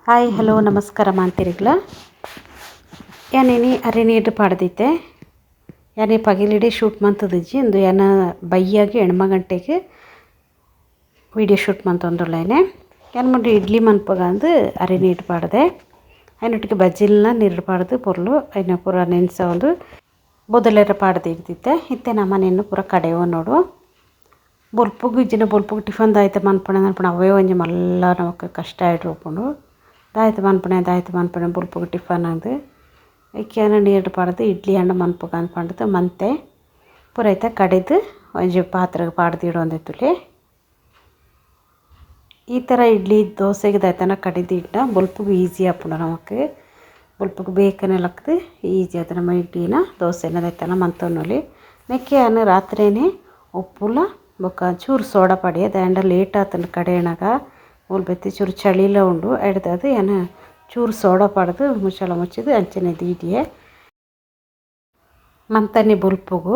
Hi hello ನಮಸ್ಕಾರ ಮಾಂತಿರಿಗ್ಲ ಯಾನೇನಿ ಅರೆ ನೀರು ಪಾಡ್ದಿತ್ತೆ ಯಾನೇ ಪಗಿಲಿಡೆ ಶೂಟ್ ಮಂತದಿಜ್ಜಿ ಇಂದು ಯಾನ ಬೈಯಾಗಿ 8 ಗಂಟೆಗೆ ವಿಡಿಯೋ ಶೂಟ್ ಮಂತೊಂದುಳ್ಳೇನೆ. ಯಾನ್ ಮುಂಡೆ ಇಡ್ಲಿ ಮನ್ಪಗಂದು ಅರೆ ನೀರು ಪಾಡ್ದೆ ಐನೊಟ್ಟಿಗೆ ಬಜ್ಜಿಲ್ನ ನೀರು ಪಾಡ್ದು ಪೊರ್ಲು ಐನ ಪೂರ ನೆನ್ಸ ಒಂದು ಬೊದಲೆರ ಪಾಡ್ದಿರ್ತಿತ್ತೆ. ಇತ್ತೆ ನಮ್ಮನೆಯನ್ನು ಪೂರ ಕಡೆಯೋ ನೋಡು ಬೊಲ್ಪುಗು ಇಜ್ಜಿನ ಬೊಲ್ಪುಗು ಟಿಫನ್ ದಾಯ್ತ ಮನ್ಪಣೆ ಮನ್ಪಣೆ ಅವೇ ಒಂಜಿ ಮಲ್ಲ ನಮಕ್ ಕಷ್ಟ ಆಯ್ತು ದಾಯ್ತ ಮನ್ಪಣೆ ದಾಯ್ತ ಮನ್ಪಣೆ ಬೊಲ್ಪುಗು ಟಿಫನ್ ಅಂದು ಐಕ್ಯಾನ ನೀರು ಪಾಡ್ದು ಇಡ್ಲಿ ಹಣ್ಣು ಮನ್ಪುಗ ಅಂದ್ಪಂಡ್ದು ಮಂತೆ ಪೂರೈತ ಕಡೆದು ಒಂಜಿ ಪಾತ್ರೆಗೆ ಪಾಡ್ದು ಇಡೋಂದಿತ್ತುಲೆ. ಈ ಥರ ಇಡ್ಲಿ ದೋಸೆಗೆ ದಾಯ್ತನ ಕಡಿದು ಇಟ್ಟ ಬೊಲ್ಪುಗು ಈಸಿ ಆಪುಂಡು ನಮಕ್. ಬೊಲ್ಪುಗು ಬೇಕನೆ ಲಕ್ದು ಈಸಿ ಆತು ನಮ್ಮ ಇಡ್ಲಿನ ದೋಸೆನ ದಾಯ್ತನ ಮಂತೊನ್ನೊಲಿ. ನೆಕ್ಕೆ ಅನ್ನ ರಾತ್ರಿನೇ ಉಪ್ಪುಲ ಬೊಕ್ಕ ಚೂರು ಸೋಡಾ ಪಡಿ ದಾಂಡ ಲೇಟ್ ಆತನ ಕಡೆಯಣಗ ಮೂಲು ಬೆತ್ತಿ ಚೂರು ಚಳಿಲ ಉಂಡು ಎಡ್ದದು ಏನ ಚೂರು ಸೋಡಾ ಪಾಡ್ದು ಮುಚ್ಚಳ ಮುಚ್ಚಿದು ಅಂಚನೆ ದೀಡಿಯೆ ಮಂತನೆ ಬೊಲ್ಪುಗು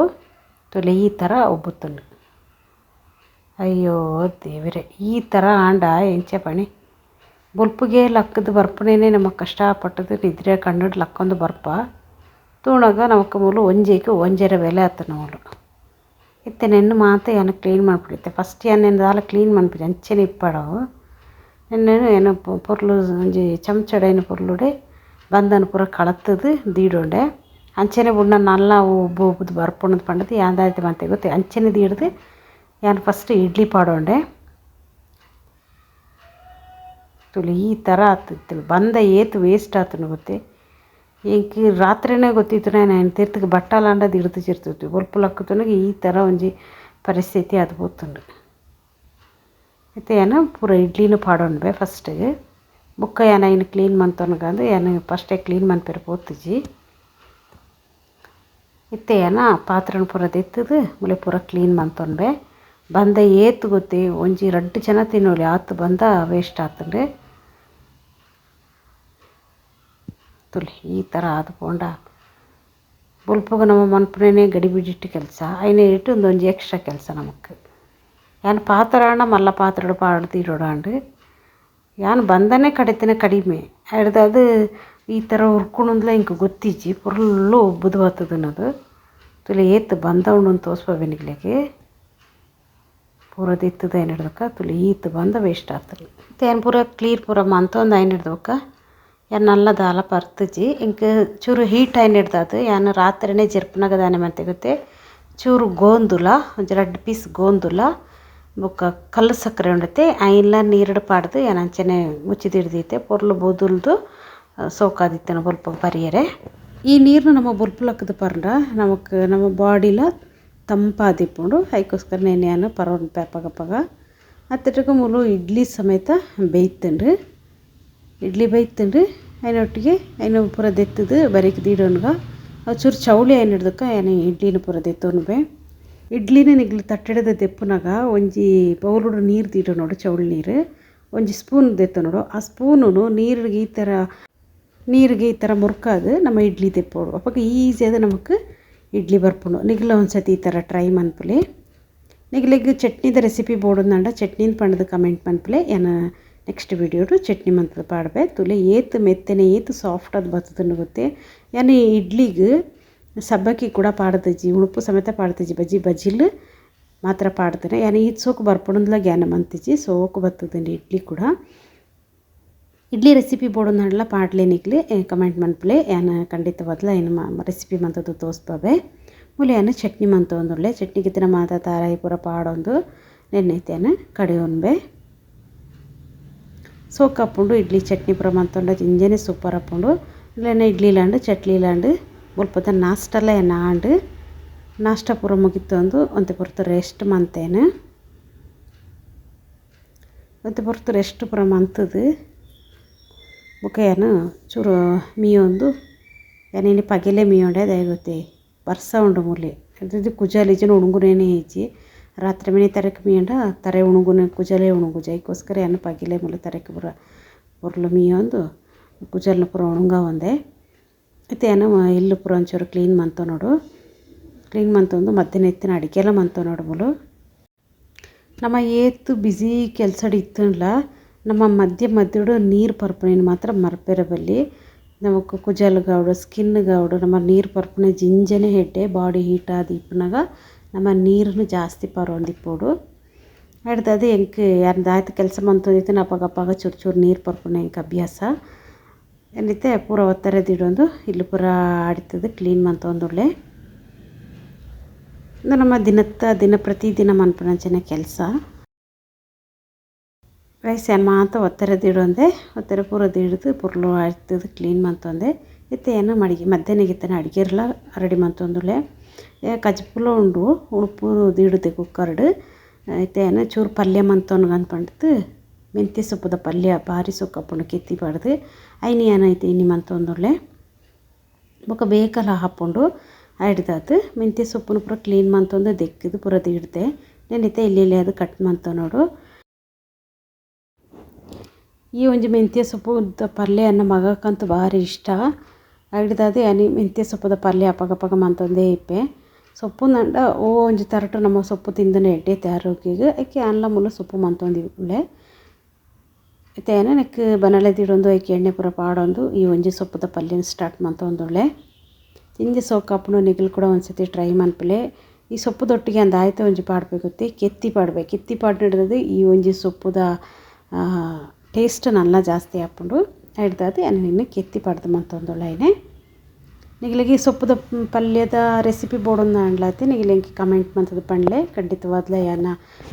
ತೊಲೆ ಈ ಥರ ಉಬ್ಬುತ್ತುಂಡು. ಅಯ್ಯೋ ದೇವರೇ, ಈ ಥರ ಆಂಡ ಎಂಚ ಪಣಿ ಬೊಲ್ಪುಗೆ ಲಕ್ಕದು ಬರ್ಪುನೇನೆ ನಮಕ್ ಕಷ್ಟಪಟ್ಟದು ನಿದ್ರೆ ಕಣ್ಣು ಲಕ್ಕೊಂದು ಬರ್ಪ ತೂಣಗ ನಮಕ್ ಮೂಲು ಒಂಜೆಗೆ ಒಂಜೆರ ಬೆಲೆ ಆತನ ಮೂಲು. ಇತ್ತೆ ನೆನ್ನು ಮಾತ ಯಾನ್ ಕ್ಲೀನ್ ಮನ್ಪುಡಿತ್ತೆ ಫಸ್ಟ್ ಯಾನ್ ದಾಲ ಕ್ಲೀನ್ ಮನ್ಪುಜಿ ಅಂಚನೆ ಇಪ್ಪಡವು. ನೆನ್ನೇನು ಏನ ಪೊರ್ಲು ಒಂಜಿ ಚಮಚಡೈನ ಪೊರ್ಲುಡೆ ಬಂದನ ಪೂರ ಕಳತ್ತದು ದೀಡೊಂಡೆ ಅಂಚನೆ ಬುಡ್ನ ನಲ್ಲ ಉಬ್ಬು ಉಬ್ಬುದು ಬರ್ಪುಂಡು ಪಂಡದು ಯಾನ್ ದಾಯ್ತೆ ಮಂತೆ ಗೊತ್ತೆ ಅಂಚನೆ ದೀಡ್ದು ಯಾನ್ ಫಸ್ಟ್ ಇಡ್ಲಿ ಪಾಡೊಂಡೆ. ತುಲಿ ಈ ಥರ ಆತಿತ್ತು ಬಂದ ಏತು ವೇಸ್ಟ್ ಆತನು ಗೊತ್ತೆ. ಎಂಕ್ ರಾತ್ರಿನೇ ಗೊತ್ತಿತ್ತು ನಾನು ತಿರ್ತುಗೆ ಬಟ್ಟಲಾಂಡ ದಿಡ್ದು ಚಿರ್ತುತ್ತು ಬೊಲ್ಪು ಲಕ್ಕುತುನಗ ಈ ಥರ ಒಂಜಿ ಪರಿಸ್ಥಿತಿ ಅದು ಪೋತುಂಡು. ಇತ್ತೆ ಯಾನ್ ಪೂರ ಇಡ್ಲಿನ ಪಾಡೊಂಡ್ಬೆ ಫಸ್ಟಿಗೆ ಬೊಕ್ಕ ಯಾನ್ ಐನ್ ಕ್ಲೀನ್ ಮಂತೊನಗಂದು ಯಾನ್ ಫಸ್ಟೇ ಕ್ಲೀನ್ ಮನ್ಪೆರೆ ಪೋತುಜಿ. ಇತ್ತೆ ಯಾನ ಪಾತ್ರೆನ್ ಪೂರ ದೆತ್ತುದು ಮುಲೆ ಪೂರ ಕ್ಲೀನ್ ಮಂತೊನ್ಬೆ. ಬಂದ ಏತು ಗೊತ್ತೆ ಒಂಜಿ ರಡ್ಡ್ ಜನ ತಿನ್ನೊಲಿ ಆತು ಬಂದ ವೇಸ್ಟ್ ಆತುಂಡು. ತುಲಿ ಈ ಥರ ಆದು ಪೋಂಡ ಬೊಲ್ಪುಗು ನಮ್ಮ ಮನ್ಪುನೇನೆ ಗಡಿಬಿಡಿಟ್ಟು ಕೆಲಸ ಐನೆ ಇಟ್ಟು ಒಂದೊಂಜಿ ಎಕ್ಸ್ಟ್ರಾ ಕೆಲಸ ನಮಕ್. ಯಾನ್ ಪಾತ್ರೆ ಮಲ್ಲ ಪಾತ್ರೆಡು ಪಾಡ್ದು ಇಡೋಡಾಂಡು ಯಾನ್ ಬಂದನೆ ಕಡೆತಿನ ಕಡಿಮೆ ಅದು ಈ ಥರ ಉರ್ಕುಣಂದ್ಲ ಇಂಕ್ ಗೊತ್ತಿಜ್ಜಿ ಪೊರ್ಲು ಉಬ್ಬುದು ಬತ್ತದನ್ನದು. ತುಲಿ ಏತ್ ಬಂದ ಉಂಡು ತೋಸ್ಪ ಬೆನಿಗ್ಲೆಗೆ ಪೂರ ದಿತ್ತದ ಐನ್ ಹಿಡ್ದಕ್ಕ ತುಲಿ ಈತ್ ಬಂದ ವೇಸ್ಟ್ ಆತದೆ. ಯಾನ್ ಪೂರ ಕ್ಲೀರ್ ಪೂರ ಮಂತೊಂದು ಐನ್ ಹಿಡ್ದಕ್ಕ ಯಾನ್ ನಲ್ಲ ದಾಲ ಪರ್ತುಜಿ ಇಂಕ್ ಚೂರು ಹೀಟ್ ಐನ್ ಹಿಡ್ದದು ಯಾನ್ ರಾತ್ರಿನೇ ಜರ್ಪುನಗ ದಾನೆ ಮಂತೆ ಗೊತ್ತೆ ಚೂರು ಗೋಂದುಲ ಒಂಜಿ ರಡ್ಡ್ ಪೀಸ್ ಗೋಂದುಲ ಬೊಕ್ಕ ಕಲ್ಲು ಸಕ್ಕರೆ ಉಂಡತೆ ಐನ್ಲ ನೀರುಡು ಪಾಡ್ದು ಯಾನ್ ಅಂಚನೆ ಮುಚ್ಚಿದಿಡ್ದಿತ್ತೆ ಪೊರ್ಲು ಬೊದುಲ್ದು ಸೋಕಾದಿತ್ತನ ಬೊಲ್ಪುಗು ಪರಿಯರೆ. ಈ ನೀರುನು ನಮ್ಮ ಬೊಲ್ಪು ಲಕ್ಕದು ಪರ್ಂಡ ನಮಕ್ ನಮ್ಮ ಬಾಡಿಲ ತಂಪಾದಿಪ್ಪುಂಡು. ಐಕೋಸ್ಕರ ನೆನೆ ಯಾನ್ ಪರೊನ್ಪೆ ಅಪಗಪಗ ಅತ್ತಟಗ ಮೂಲು ಇಡ್ಲಿ ಸಮೇತ ಬೇಯ್ತುಂಡು. ಇಡ್ಲಿ ಬೇಯ್ತುಂಡು ಐನೊಟ್ಟಿಗೆ ಐನ ಪೂರ ದೆತ್ತದು ಬರೀಕ್ ದೀಡೊನ್ಗ ಅವು ಚೂರು ಚೌಳಿ ಐನ್ ಹಿಡ್ದಕ್ಕ ಯಾನ್ ಇಡ್ಲಿನ ಪೂರ ದೆತ್ತೊನ್ಬೆ. ಇಡ್ಲಿನ ನಿಗ್ಲು ತಟ್ಟೆಡದ ದೆಪ್ಪುನಗ ಒಂಜಿ ಬೌಲುಡು ನೀರು ದೀಡೊ ನೋಡು ಚೌಳಿ ನೀರು ಒಂಜಿ ಸ್ಪೂನ್ ದೆತ್ತೊ ನೋಡು ಆ ಸ್ಪೂನುನು ನೀರಿಗೆ ಈ ಥರ ನೀರಿಗೆ ಈ ಥರ ಮುರ್ಕಾದು ನಮ್ಮ ಇಡ್ಲಿ ದೆಪ್ಪೋಡು ಅಪಗ ಈಸಿಯಾದ ನಮಕ್ ಇಡ್ಲಿ ಬರ್ಪುಂಡು. ನಿಗ್ಲ ಒಂದ್ಸತಿ ಈ ಥರ ಟ್ರೈ ಮನ್ಪುಲೆ. ನಿಗ್ಲಿಗ್ ಚಟ್ನಿದ ರೆಸಿಪಿ ಬೋಡುಂದಾಂಡ ಚಟ್ನಿನ ಪಂಡದು ಕಮೆಂಟ್ ಮನ್ಪುಲೆ. ಯಾನ್ ನೆಕ್ಸ್ಟ್ ವಿಡಿಯೋಡು ಚಟ್ನಿ ಮಂತದ ಪಾಡ್ಬೆ. ತುಲೆ ಏತ್ ಮೆತ್ತನೆ ಏತ್ ಸಾಫ್ಟ್ ಅದು ಬತ್ತದನ್ನು ಗೊತ್ತೆ. ಯಾನ್ ಇಡ್ಲಿಗ್ ಸಬ್ಬಕ್ಕಿ ಕೂಡ ಪಾಡ್ದಿಜ್ಜಿ ಉಣುಪು ಸಮೇತ ಪಾಡ್ದಿಜ್ಜಿ ಬಜ್ಜಿ ಬಜ್ಜಿಲ್ ಮಾತ್ರ ಪಾಡ್ತೇನೆ. ಯಾನ್ ಈತ್ ಸೋಕು ಬರ್ಪುಂಡುಂದ್ಲ ಗ್ಯಾನ ಮಂತಿಜ್ಜಿ ಸೋಕು ಬತ್ತದಂడి ಇಡ್ಲಿ ಕೂಡ. ಇಡ್ಲಿ ರೆಸಿಪಿ ಬೋಡುಂದಾಂಡಲ ಪಾಡ್ಲೆ ನಿಗ್ಲಿ ಕಮೆಂಟ್ ಮನ್ಪುಲೆ. ಯಾನ್ ಖಂಡಿತವಾದ್ಲ ಏನು ರೆಸಿಪಿ ಮಂತದ್ದು ತೋಸ್ಪವೆ. ಮೂಲೆ ಯಾನ್ ಚಟ್ನಿ ಮಂತೊಂದುಲ್ಲೆ. ಚಟ್ನಿಗೆ ಮಾತ ತಾರಾಯಿ ಪೂರ ಪಾಡೊಂದು ನೆನ್ನೆತ್ತೇನು ಕಡೆಯೊನ್ಬೆ ಸೋಕಪ್ಪುಂಡು ಇಡ್ಲಿ ಚಟ್ನಿ ಪೂರ ಮಂತೊಂಡ ಜಿಂಜನೆ ಸೂಪರ್ ಆಪುಂಡು. ಇಲ್ಲೇನ ಇಡ್ಲಿ ಲಾಂಡು ಚಟ್ನಿ ಲಾಂಡು ಬೊಲ್ಪದ ನಾಷ್ಟಲ ಏನ ಆಂಡು ನಾಷ್ಟ ಪೂರ ಮುಗಿತೊಂದು ಒಂತೆ ಪೊರ್ತು ರೆಸ್ಟ್ ಮಂತೇನು ಒಂತೆ ಪೊರ್ತು ರೆಸ್ಟ್ ಪೂರ ಮಂತದು ಬೊಕ್ಕ ಯಾನ್ ಚೂರು ಮೀಯೊಂದು ಯಾನ್ ಪಗೆಲೆ ಮೀಯೊಂಡೆ ದಾಯೆ ಬರ್ಸ ಉಂಡು ಮೂಲೆ ಅದು ಕುಜಲ್ ಇಜ್ಜಿನ ಉಣುಂಗುನೇನೆ ಇಜ್ಜಿ ರಾತ್ರಿ ಮನೆ ತರಕ್ಕೆ ಮೀಯಂಡ ತರೆ ಉಣುಗುನೆ ಕುಜಲೇ ಉಣುಂಗುಜ ಐಕೋಸ್ಕರ ಯಾನ್ ಪಗೆಲೆ ಮೂಲೆ ತರಕ್ಕೆ ಪೂರ ಪೊರ್ಲು ಮೀಯೊಂದು ಕುಜಲ್ನ ಪೂರ ಉಣುಂಗ ಒಂದೆ. ಇತ್ತೆ ಯಾನ್ ಇಲ್ಲು ಪೂರ ಒಂಚೂರು ಕ್ಲೀನ್ ಮಂತೊ ನೋಡು ಕ್ಲೀನ್ ಮಂತೊಂದು ಮಧ್ಯಾಹ್ನ ಎತ್ತಿನ ಅಡುಗೆಲ್ಲ ಮಂತೊ ನೋಡು ಮೂಲು. ನಮ್ಮ ಏತ್ ಬ್ಯುಸಿ ಕೆಲಸಡ್ ಇತ್ತುಂಡ್ಲ ನಮ್ಮ ಮಧ್ಯ ಮಧ್ಯಡು ನೀರು ಪರ್ಪುನೇನು ಮಾತ್ರ ಮರ್ಪೆರಬಲ್ಲಿ ನಮಕ್ ಕುಜಲ್ಗಾವಡು ಸ್ಕಿನ್ಗಾವಡು ನಮ್ಮ ನೀರು ಪರ್ಪುನೆ ಜಿಂಜನೆ ಹೆಡ್ಡೆ ಬಾಡಿ ಹೀಟ್ ಆದ್ ಇಪ್ಪುನಗ ನಮ್ಮ ನೀರನ್ನು ಜಾಸ್ತಿ ಪರೊಂದಿಪ್ಪೊಡು ಅಡ್ದದು ಎಂಕ್ ಯಾನ್ ದಾತ್ ಕೆಲಸ ಮಂತೊಂದಿತ್ತಿನ ಅಪಗ ಅಪಗ ಚೂರು ಚೂರು ನೀರು ಪರ್ಪುನ ಎಂಕ್ ಅಭ್ಯಾಸ ಏನಿತ್ತೆ ಪೂರ ಒತ್ತರೆ ದಿಡೊಂದು ಇಲ್ಲು ಪೂರ ಆಡಿತದು ಕ್ಲೀನ್ ಮಂತೊಂದುಲ್ಲೆ. ಉಂದು ನಮ್ಮ ದಿನತ್ತ ದಿನ ಪ್ರತಿದಿನ ಮನ್ಪುನಂಚಿನ ಕೆಲಸ. ರೈಸ್ ಯಾನ್ ಮಾತ ಒತ್ತರೆ ದಿಡೊಂದೆ ಒತ್ತರೆ ಪೂರ ದಿಡ್ದು ಪೊರ್ಲು ಆಡ್ತದು ಕ್ಲೀನ್ ಮಂತೊಂದೆ. ಇತ್ತೆ ಯಾನ್ ಮಡಿಗೆ ಮಧ್ಯಾಹ್ನಗ್ ಇತ್ತನ ಅಡಿಗೆರ್ಲ ರೆಡಿ ಮಂತೊಂದುಲ್ಲೆ. ಕಜಿಪುಲ ಉಂಡು ಉಡುಪು ದಿಡುದೆ ಕುಕ್ಕರ್ಡ್. ಇತ್ತೆ ಯಾನ್ ಚೂರು ಪಲ್ಯ ಮಂತೊನ್ಗ ಪಂಡ್ದ್ ಮೆಂತ್ಯ ಸೊಪ್ಪುದ ಪಲ್ಯ ಬಾರಿ ಸೊಕ್ಕಪುಂಡು ಕೆತ್ತಿ ಪಾಡ್ದು ಐನಿ ಯಾನ್ ಇತ್ತೆ ಇನಿ ಮಂತೊಂದುಲ್ಲೆ. ಬೊಕ ಬೇಕಲ ಆಪುಂಡು ಐಡ್ದಾದ್ ಮೆಂತ್ಯ ಸೊಪ್ಪುನು ಪೂರ ಕ್ಲೀನ್ ಮಂತೊಂದು ದೆಕ್ಕ್‌ದ್ ಪೂರ ದೀಡ್ದೆ. ನೆನ್ ಇತ್ತೆ ಎಲ್ಯ ಎಲ್ಯ ಕಟ್ ಮಂತೊನೊಡು. ಈ ಒಂಜಿ ಮೆಂತ್ಯ ಸೊಪ್ಪುದ ಪಲ್ಯ ಎನ್ನ ಮಗಕ್ಕಂತೂ ಬಾರಿ ಇಷ್ಟ. ಐಡ್ದಾದ್ ಯಾನ್ ಮೆಂತ್ಯ ಸೊಪ್ಪುದ ಪಲ್ಯ ಅಪಗಪಗ ಮಂತೊಂದೇ ಇಪ್ಪೆ. ಸೊಪ್ಪು ನಂಡ ಓ ಒಂಜಿ ತರಟ್ ನಮ್ಮ ಸೊಪ್ಪು ತಿಂದನೆ ಎಡ್ಡೆತೆ ಆರೋಗ್ಯಗ್ ಐಕೆ ಯಾನ್ಲ ಮೂಲು ಸೊಪ್ಪು ಮಂತೊಂದಿಲ್ಲೆ. ಇತ್ತೆ ಯಾನ್ ನೆಕ್ಕ್ ಬನಲೆ ದೀಡೊಂದು ಐಕ್ ಎಣ್ಣೆ ಪೂರ ಪಾಡೊಂದು ಈ ಒಂಜಿ ಸೊಪ್ಪುದ ಪಲ್ಯನ್ ಸ್ಟಾರ್ಟ್ ಮಂತೊಂದುಲ್ಲೆ. ಜಿಂಜ ಸೋಕಾಪುಂಡು ನಿಗಲ್ ಕೂಡ ಒಂದ್ಸತಿ ಟ್ರೈ ಮನ್ಪುಲೆ. ಈ ಸೊಪ್ಪುದೊಟ್ಟಿಗೆ ಅಂದ್ ಆಯ್ತ ಒಂಜಿ ಪಾಡ್ಬೇಕು ಕೆತ್ತಿ ಪಾಡ್ಬೇಕು. ಕೆತ್ತಿ ಪಾಡ್ನಿಡ್ದದು ಈ ಒಂಜಿ ಸೊಪ್ಪುದ ಟೇಸ್ಟ್ ನಲ್ಲ ಜಾಸ್ತಿ ಆಪುಂಡು. ಐಡ್ದಾದ್ ಯಾನ್ ಇನ್ನು ಕೆತ್ತಿ ಪಾಡ್ದು ಮಂತೊಂದುಲ್ಲೆ ಐನೆ. ನಿಗಲಿಗೆ ಸೊಪ್ಪುದ ಪಲ್ಯದ ರೆಸಿಪಿ ಬೋಡೊಂದು ನಿಗಲ್ ಎಂಕ್ ಕಮೆಂಟ್ ಮಂತುದು ಪಂಡ್ಲೆ ಖಂಡಿತವಾದ್ಲ ಯಾನ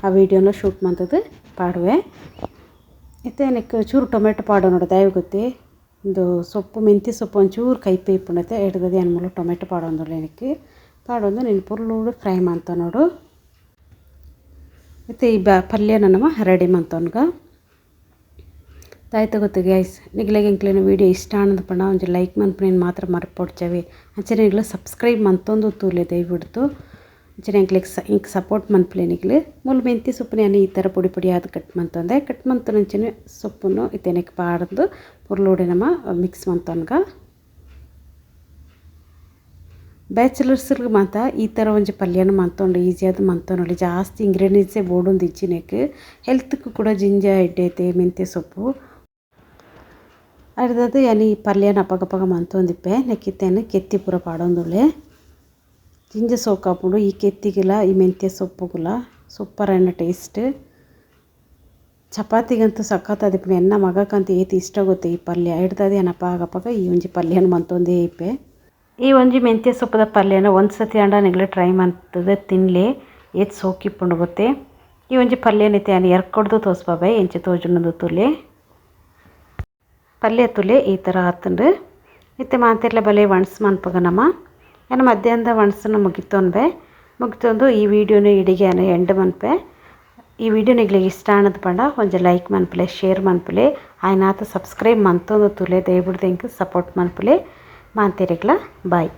ಆ ವಿಡಿಯೋನ ಶೂಟ್ ಮಂತುದು ಪಾಡುವೆ. ಇತ್ತೆ ನೆಕ್ ಚೂರು ಟೊಮೆಟೊ ಪಾಡೊನೊಡು ದಾಯೆ ಗೊತ್ತೆ ಉಂದು ಸೊಪ್ಪು ಮೆಂತ್ಯ ಸೊಪ್ಪು ಒಂಚೂರು ಕೈಪೆ ಇಪ್ಪುಂಡತೆ ಐಡ್ದಾದ್ ಯಾನ್ ಮೂಲು ಟೊಮೆಟೊ ಪಾಡೊಂದುಲ್ಲೆ ನೆಕ್ ಪಾಡೊಂದು ನೆನ್ ಪೊರ್ಲುಡು ಫ್ರೈ ಮಂತೊನೊಡು. ಇತ್ತೆ ಈ ಪಲ್ಯನ ನಮ ರೆಡಿ ಮಂತೊನ್ಗ. ದಾಯ್ತ ಗೊತ್ತು ಗೈಸ್ ನಿಗಲೆಗ್ ಎಂಕ್ಲೆನ ವೀಡಿಯೋ ಇಷ್ಟ ಆಂಡ ಪಂಡ ಒಂಜಿ ಲೈಕ್ ಮನ್ಪುನೆನ್ ಮಾತ್ರ ಮರ್ಪೊಡ್ಚವಿ. ಅಂಚನೆ ನಿಗಲು ಸಬ್ಸ್ಕ್ರೈಬ್ ಮಂತೊಂದು ತೂಲೆ ದಯವಿಡ್ದು. ಅಂಚನೆ ಎಂಕ್ಲೆಗ್ ಇಂಕ್ ಸಪೋರ್ಟ್ ಮನ್ಪುಲೆ ನಿಗಲು. ಮೂಲು ಮೆಂತ್ಯ ಸೊಪ್ಪುನು ಯಾನ್ ಈ ಥರ ಪೊಡಿ ಪೊಡಿ ಆದ್ ಕಟ್ ಮಂತೊಂದೆ. ಕಟ್ ಮಂತೊನಂಚನೆ ಸೊಪ್ಪುನು ಇತ್ತೆ ನೆಕ್ ಪಾಡ್ದು ಪೊರ್ಲುಡೆ ನಮ ಮಿಕ್ಸ್ ಮಂತೊನ್ಗ. ಬ್ಯಾಚುಲರ್ಸ್‌ಗ್ ಮಾತ ಈ ಥರ ಒಂಜಿ ಪಲ್ಯನ ಮಂತೊಂಡು ಈಸಿಯಾದ್ ಮಂತೊನೊಲಿ. ಜಾಸ್ತಿ ಇಂಗ್ರೀಡಿಯೆಂಟ್ಸೇ ಬೋಡೊಂದು ಇಜ್ಜಿ ನೆಕ್. ಹೆಲ್ತ್‌ಗ್ ಕೂಡ ಜಿಂಜ ಎಡ್ಡೆ ಮೆಂತ್ಯ ಸೊಪ್ಪು. ಐಡ್ದಾದ್ ಯಾನ್ ಈ ಪಲ್ಯನ ಅಪಗಪಗ ಮಂತೊಂದಿಪ್ಪೆ. ನೆಕ್ ಇತ್ತೆ ಯಾನ್ ಕೆತ್ತಿ ಪೂರ ಪಾಡೊಂದುಲ್ಲೆ. ಜಿಂಜ ಸೋಕಾಪುಂಡು ಈ ಕೆತ್ತಿಗುಲ ಈ ಮೆಂತ್ಯ ಸೊಪ್ಪುಗುಲ ಸೂಪರ್ ಆಯಿನ ಟೇಸ್ಟ್. ಚಪಾತಿಗಂತೂ ಸಖತ್ತಾದಿಪ್ಪುಂಡು. ಎನ್ನ ಮಗಕ್ಕಂತೂ ಏತ್ ಇಷ್ಟ ಗೊತ್ತೆ ಈ ಪಲ್ಯ. ಐಡ್ದಾದ್ ಯಾನ್ ಅಪಗಪಗ ಈ ಒಂಜಿ ಪಲ್ಯನ ಮಂತೊಂದೇ ಇಪ್ಪೆ. ಈ ಒಂಜಿ ಮೆಂತ್ಯ ಸೊಪ್ಪುದ ಪಲ್ಯನ ಒಂದ್ ಸತಿ ಆಂಡ ನಿಗಲು ಟ್ರೈ ಮಂತುದು ತಿನ್ಲೆ ಏತ್ ಸೋಕಿಪ್ಪುಂಡು ಗೊತ್ತೆ. ಈ ಒಂಜಿ ಪಲ್ಯನ ಇತ್ತೆ ಯಾನ್ ಎರ್ಕೊಡ್ದು ತೋಸ್ಪಾಬೆ ಎಂಚ ತೋಜುಂಡು ತೂಲೆ. ಪಲ್ಯ ತುಲೆ ಈ ಥರ ಆತುಂಡು. ಇತ್ತೆ ಮಾತೆರ್ಲ ಬಲೆ ವಣ್ಸ್ ಮನ್ಪುಗ ನಮ. ಯಾನ್ ಮಧ್ಯಾಹ್ನದ ವಣ್ಸನ್ನು ಮುಗಿತೊನ್ಬೆ. ಮುಗಿತೊಂದು ಈ ವಿಡಿಯೋನು ಇಡಿಗೆ ಯಾನ್ ಎಂಡ್ ಮನ್ಪೆ. ಈ ವಿಡಿಯೋ ನಿಗಲೆಗ್ ಇಷ್ಟ ಆಂಡದ ಪಂಡ ಒಂಜಿ ಲೈಕ್ ಮನ್ಪುಲೆ, ಶೇರ್ ಮನ್ಪುಲೆ, ಆಯ್ನಾತ್ ಸಬ್ಸ್ಕ್ರೈಬ್ ಮಂತೊಂದು ತೂಲೆ ದಯವಿಡ್ದು ಎಂಕ್ ಸಪೋರ್ಟ್ ಮನ್ಪುಲೆ. ಮಾತೆರೆಗ್ಲ ಬಾಯ್.